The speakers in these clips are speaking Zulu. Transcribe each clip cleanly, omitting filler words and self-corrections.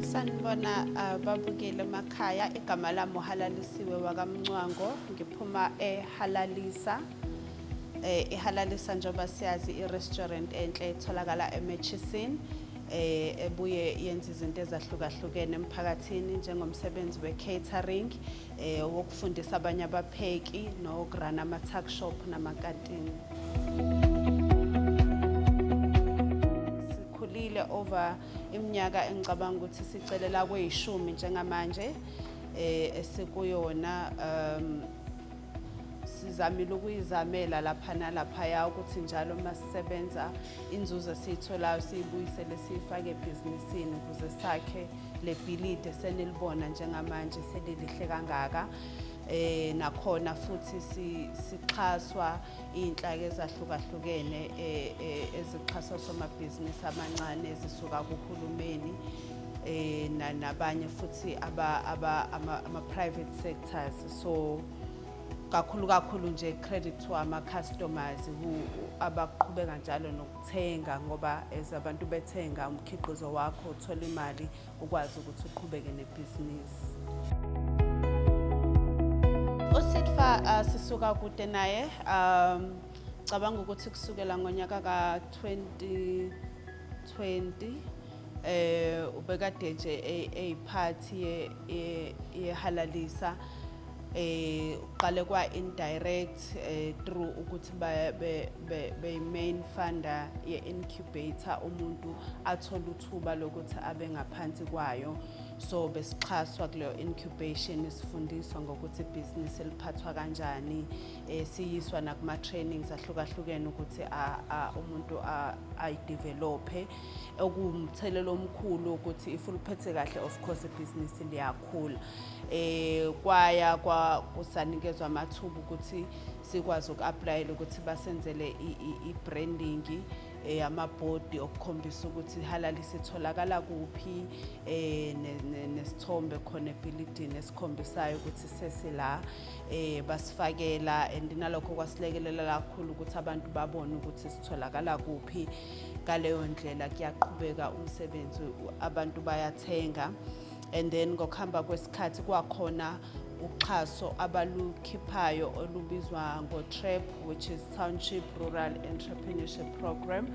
Sanibona babukeli emakhaya, igama lami uHalalisiwe wakaMncwango, ngiphuma eHalalisa. IHalalisa njengoba siyazi i-restaurant enhle etholakala eMurchison, ebuye yenza izinto ezahlukahlukene emphakathini njengomsebenzi we-catering, wokufundisa abanye abapheki nokurana ama-tuck shop namakantini. Sikhulile over iminyaka engicabanga ukuthi sicelela kweyishumi njengamanje esikuyona. Sizamile ukuyizamela lapha nalaphaya ukuthi njalo uma sisebenza inzuzo esiyitholayo siyibuyisele, siyifake ebhizinisini ukuze sakhe le bhilidi esenilibona njengamanje selilihle kangaka. Nakhona futhi sixhaswa iy'nhlaka ezahlukahlukene ezixhasa osomabhizinisi amancane ezisuka kuhulumeni nabanye futhi ama-private sectors. So kakhulu kakhulu nje credit to ama-customers who abaqhubeka njalo nokuthenga, ngoba as abantu bethenga umkhiqizo wakho uthola imali ukwazi ukuthi uqhubeke nebhizinisi. USEDFA sisuka kude naye, cabanga ukuthi kusukela ngonyaka ka-2020 ubekade nje eyiphathi yeHalalisa. Uqale kwa indirect through ukuthi be main funder ye incubator, umuntu athola uthuba lokuthi abe ngaphansi kwayo. So besixhaswa kuleyo incubation, sifundiswa ngokuthi ibhizinisi liphathwa kanjani, siyiswa nakuma trainings ahlukahlukene ukuthi umuntu ayidevelope, okuwumthelelo omkhulu ukuthi if uliphethe kahle, of course ibhizinisi liyakhula. Kwaya kwa kusanikezwa amathuba ukuthi sikwazi uku-applyela ukuthi basenzele i-branding, amabhodi okukhombisa ukuthi iHalalisa itholakala kuphi, nesithombe khona ebhilidini esikhombisayo ukuthi sesila. Basifakela and nalokho kwasilekelela kakhulu ukuthi abantu babone ukuthi sitholakala kuphi. Ngaleyo ndlela kuyaqhubeka umsebenzi, abantu bayathenga. And then ngokuhamba kwesikhathi kwakhona uxhaso abalukhiphayo olubizwa ngo-TREP, which is Township Rural Entrepreneurship Program,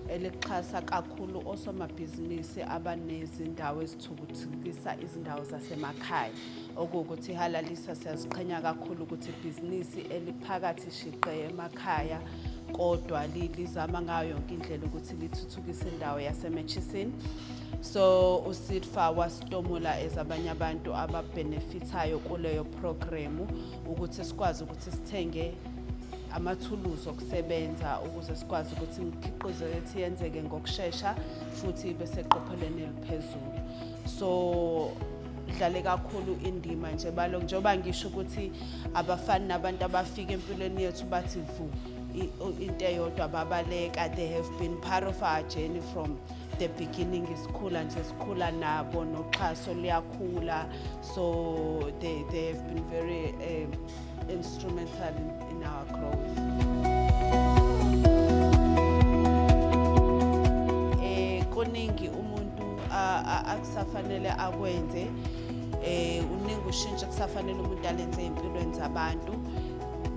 elixhasa kakhulu osomabhizinisi abanezindawo ezithukuthukisa izindawo zasemakhaya, okuwukuthi iHalalisa siyaziqhenya kakhulu ukuthi ibhizinisi eliphakathi shiqe emakhaya, kodwa lizama ngayo yonke indlela ukuthi lithuthukise indawo yaseMurchison. So uSEDFA wasitomula as abanye abantu ababenefithayo kuleyo programu ukuthi sikwazi ukuthi sithenge amathuluzi okusebenza ukuze sikwazi ukuthi imikhiqizo yethu yenzeke ngokushesha futhi ibe seqophelweni eliphezulu. So dlale kakhulu indima nje balo, njengoba ngisho ukuthi abafani nabantu abafika empilweni yethu bathi vu into eyodwa babaleka. They have been part of our journey from the beginning. Isikhula nje sikhula nabo, noxhaso liyakhula. So they have been very instrumental in our growth. Kuningi umuntu akusafanele akwenze, uningi ushintsho kusafanele umuntu alenze empilweni zabantu,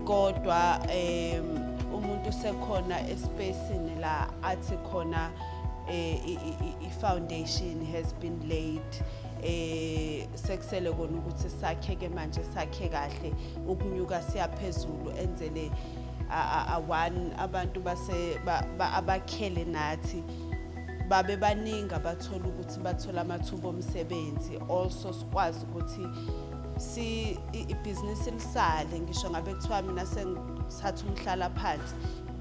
kodwa umuntu sekhona espacini la athi khona i-foundation has been laid. Sekusele kona ukuthi sakheke manje, sakhe kahle ukunyuka siyaphezulu, enzele one abantu base abakhele nathi babe baningi abathola ukuthi bathola amathuba omsebenzi. Also sikwazi ukuthi si ibhizinisi lisale, ngisho ngabe kuthiwa mina sengithatha umhlala phansi,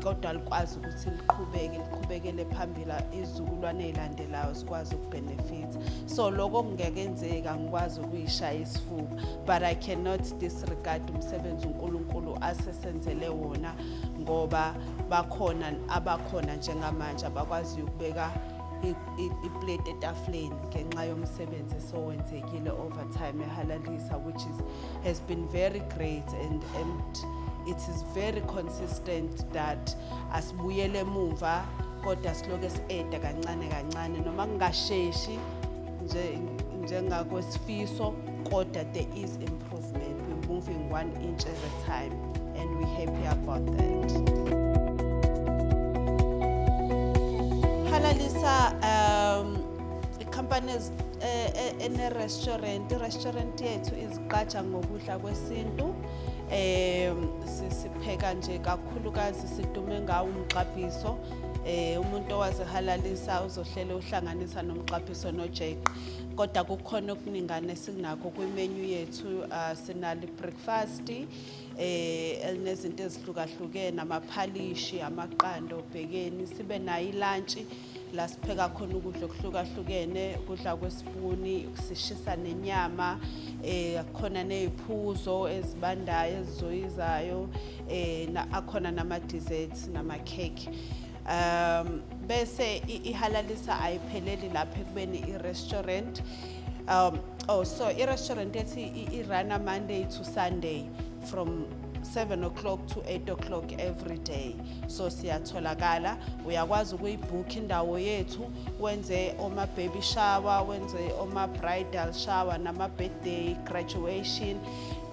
kodwa likwazi ukuthi liqhubeke, liqhubekele phambili, izizukulwane ey'landelayo zikwazi ukubenefitha. So lokho kungekenzeka, ngikwazi ukuyishaya isifuba, but I cannot disregard umsebenzi uNkulunkulu asesenzele wona, ngoba bakhona abakhona njengamanje abakwaziyo ukubeka iplate etafuleni ngenxa yomsebenzi esowenzekile over time eHalalisa, which is has been very great and it is very consistent that asibuyele emumva, kodwa siloke si-eda kancane kancane, noma kungasheshi. nje njengakwesifiso, kodwa there is improvement. We're moving one inch at a time and we're happy about that. Halalisa i-company ene-restaurant. I-restaurant yethu izigqaja ngokudla kwesintu. Sipheka nje kakhulukazi, sidume ngawo umxabhiso. Umuntu owazihalalisa uzohlela uhlanganisa nomxabhiso nojeqe, kodwa kukhona okuningana esinakho kwi-menu yethu. Sinalo i-breakfast elinezinto ezihlukahlukene, amaphalishi, amaqanda, obhekeni. Sibe nayo i-lunch la sipheka khona ukudla okuhlukahlukene, ukudla kwesipuni, sishisa nenyama. Khona neziphuzo ezibandayo ezizoyizayo, akhona nama desserts nama cake. Bese ihalalisa ayipheleli lapha ekubeni i-restaurant. Oh, so i-restaurant ethi i-runa Monday to Sunday from 7 o'clock to 8 o'clock every day. So siyatholakala, uyakwazi ukuyibhukha indawo yethu, wenze oma baby shower, wenze oma bridal shower, nama birthday, graduation.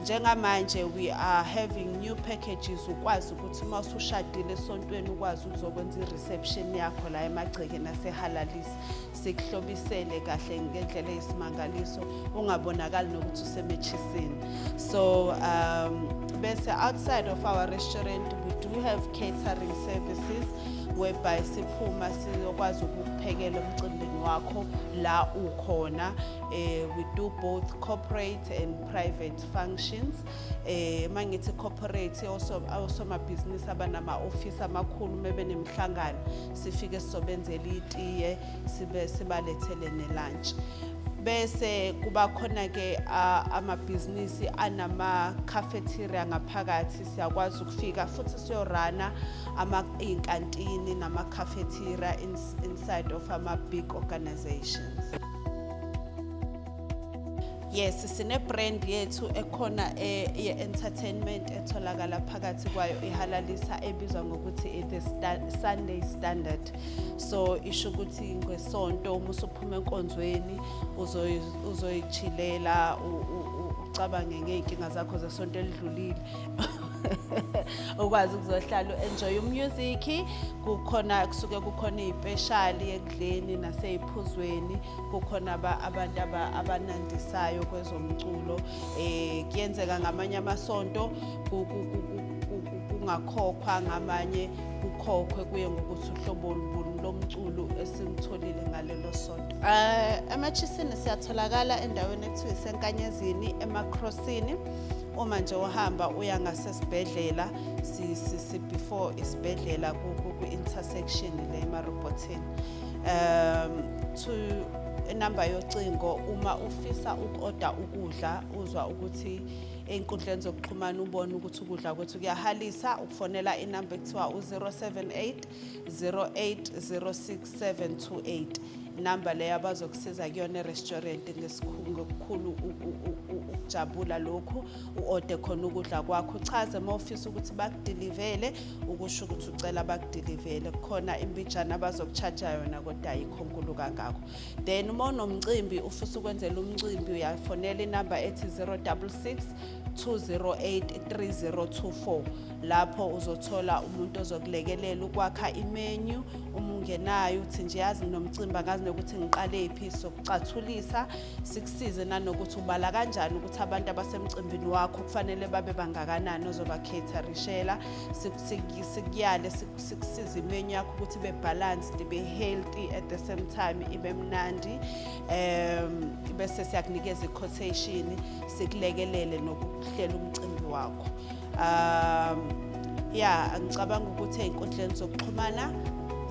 Njengamanje we are having new packages, ukwazi ukuthi uma usushadile esontweni ukwazi ukuzokwenza i-reception yakho la emagcekeni asehalalisa, sikuhlobisele kahle ngendlela eyisimangaliso, ungabonakali nokuthi usemetchisini. So bese outside of our restaurant we do have catering services whereby siphuma siyokwazi ukukuphekela emcimbini wakho la ukhona. We do both corporate and private functions. Mangithi corporate, also osomabhizinisi abanama office amakhulu, mebe nemihlangano, sifike sizobenzela itiye, sibe sibalethele ne-lunch. Bese kuba khona ke amabhizinisi anama cafeteria ngaphakathi, siyakwazi ukufika futhi siyoruna ama izinkantini nama cafeteria inside of ama big organizations. Yes, sine brand yethu ekhona ye-entertainment etholakala phakathi kwayo ihalalisa, ebizwa ngokuthi the Sunday Standard. So isho ukuthi ngesonto uma usuphuma enkonzweni uzoyichilela, ucabange ngey'nkinga zakho zesonto elidlulile, ukwazi ukuzohlala u-enjoy umusic. Kukhona, kusuke kukhona iy'special ekudleni nasey'phuzweni, kukhona abantu abanandisayo kwezomculo. Kuyenzeka ngamanye amasonto kungakhokhwa, ngamanye kukhokhwe, kuye ngokuthi uhlobo olubuni lomculo esimtholile ngalelo sonto. Ematchisini siyatholakala endaweni ekuthiwa isenkanyezini, emacrossini, uma nje uhamba uya ngasesibhedlela, si before isibhedlela, ku-intersection le emarobhothini. To inamba yocingo uma ufisa uku-oda ukudla, uzwa ukuthi ey'nkundleni zokuxhumana ubone ukuthi ukudla kwethu kuyahalisa, ukufonela inamba ekuthiwa u-078 0806728. Inamba leyo abazokusiza kuyona e-restaurant ngokukhulu ukujabula lokhu, u-ode khona ukudla kwakho, uchaze uma ufisa ukuthi bakudilivele, ukusho ukuthi ucela bakudilivele. Kukhona imbijana abazoku-charge yona, kodwa ayikho nkulu kangako. Then uma unomcimbi, ufisa ukwenzela umcimbi, uyafonela inamba ethi 066 208 3024. Lapho uzothola umuntu ozokulekelela ukwakha i-menu. Uma ungenayo, uthi nje, "Yazi nginomcimbi, angazi nokuthi ngiqale phi," sokucathulisa, sikusize nanokuthi ubala kanjani ukuthi abantu abasemcimbini wakho kufanele babe bangakanani ozoba-caterishela. Sikuyale, sikusize i-menu yakho ukuthi ibe balanced, ibe healthy, at the same time ibe mnandi. Bese siyakunikeza i-quotation, sikulekelele nokuhlela umcimbi wakho. Ya, ngicabanga ukuthi ey'nkundleni zokuxhumana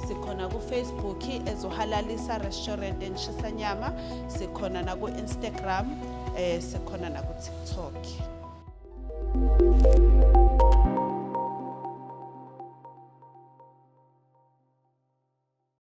sikhona ku-Facebook ezohalalisa Restaurant and Shisanyama, sikhona naku-Instagram, sikhona naku-TikTok.